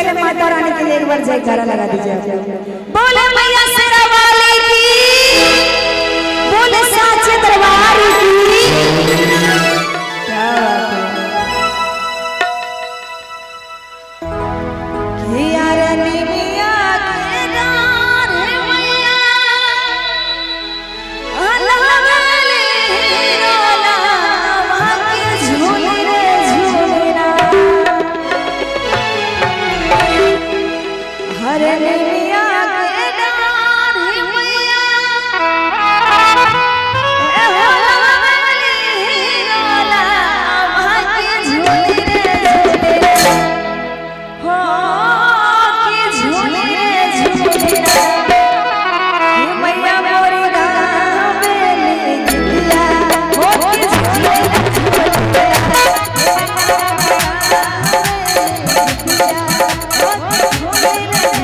मेरे माता रानी के लिए एक बार जयकारा लगा दीजिए आप। बोले मैया शेरा वाले की, बोले साचे दरबार की। क्या बात है कि यार निमिया के डार मैया अलगले रोला के झूले रे झूलेना। हर निमिया के डार मैया अलगले रोला के झूले रे झूलेना। हो के झूले रे झूलेना मैया मोरी गावेली गीतिया। हो के झूले रे झूलेना हो के झूले रे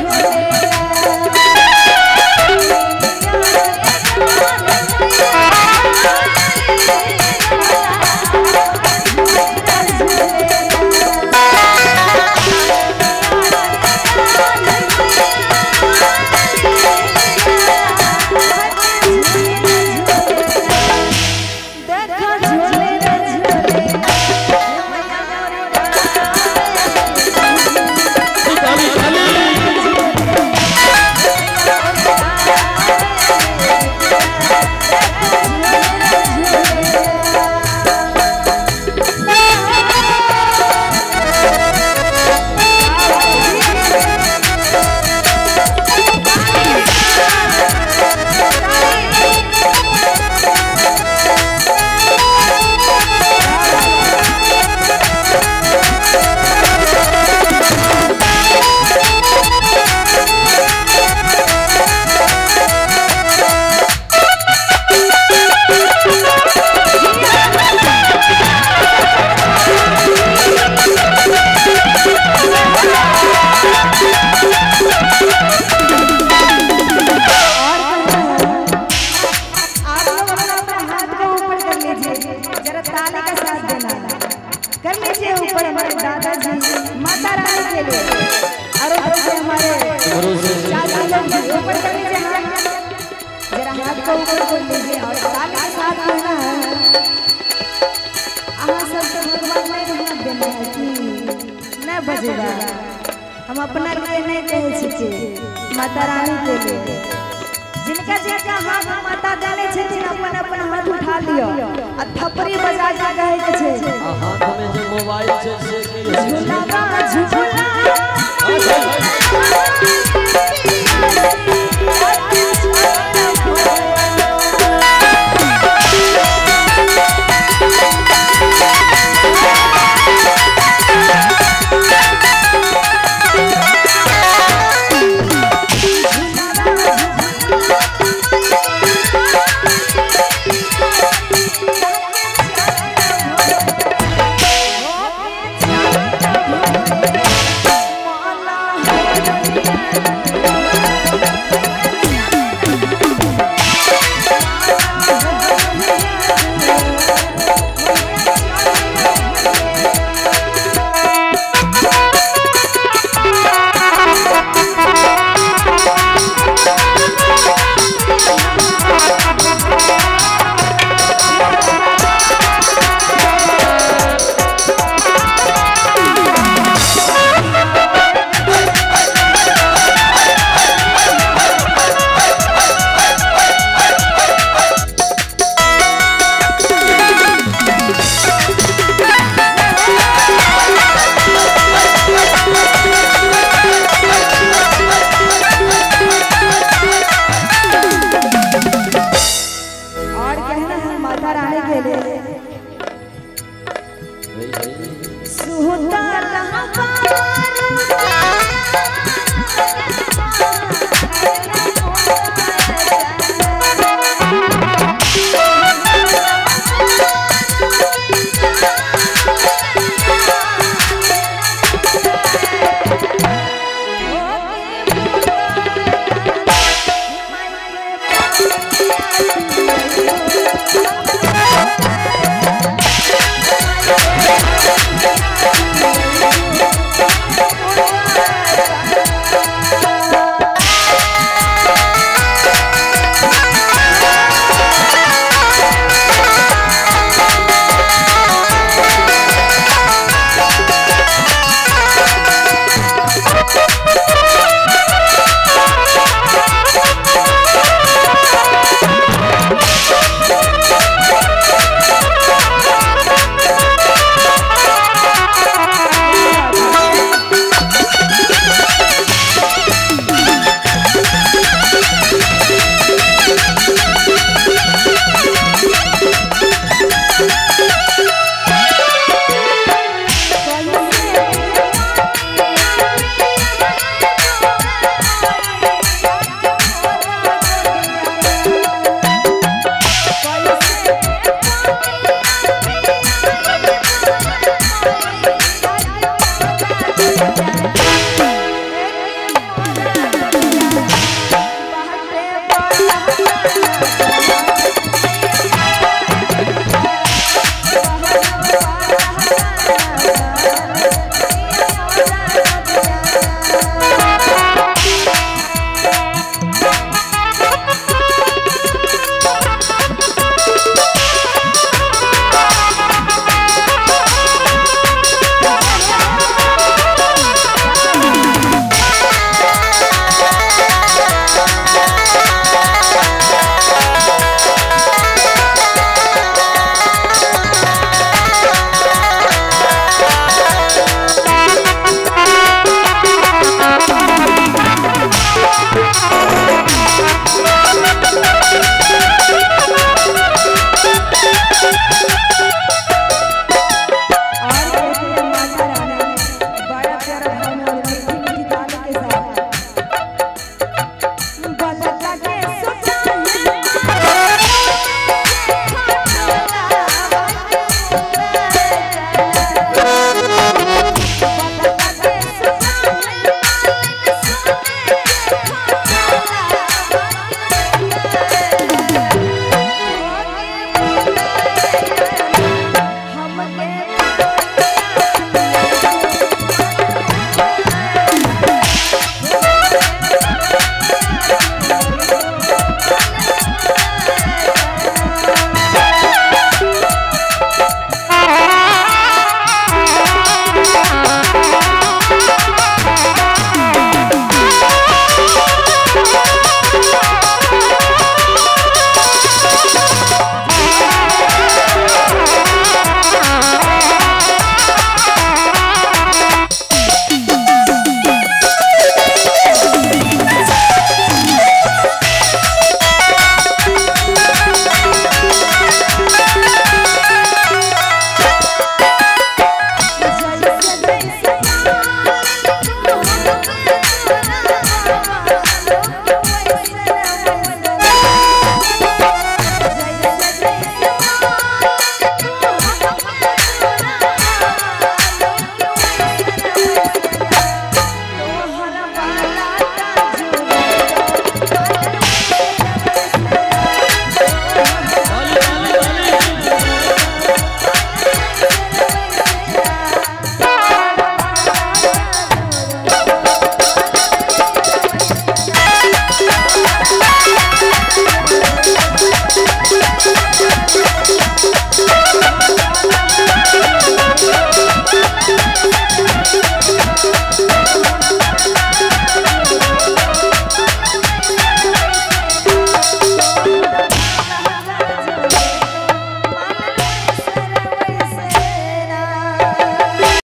आप लोग अपना अपना हाथ को ऊपर कर लीजिए, जरा ताली का साथ देना कर लीजिए ऊपर हमारे दादाजी माता रानी के लिए और ऊपर से हमारे चाचा लोग भी ऊपर कर लीजिए हाथ, जरा हाथ को ऊपर कर लीजिए और ताली के साथ देना है। अहाँ सबके भगवान नहीं हाथ देना है कि नहीं बजेगा। हम अपना लिए नहीं कहे छियै, माता रानी के लिए। जिनका जिनका हाथ माता देने छथिन अपन अपन हाथ उठा लियो आ थपड़ी बजा के कहे के छै। आ हाथ में जे मोबाइल छै से की झूला झूला।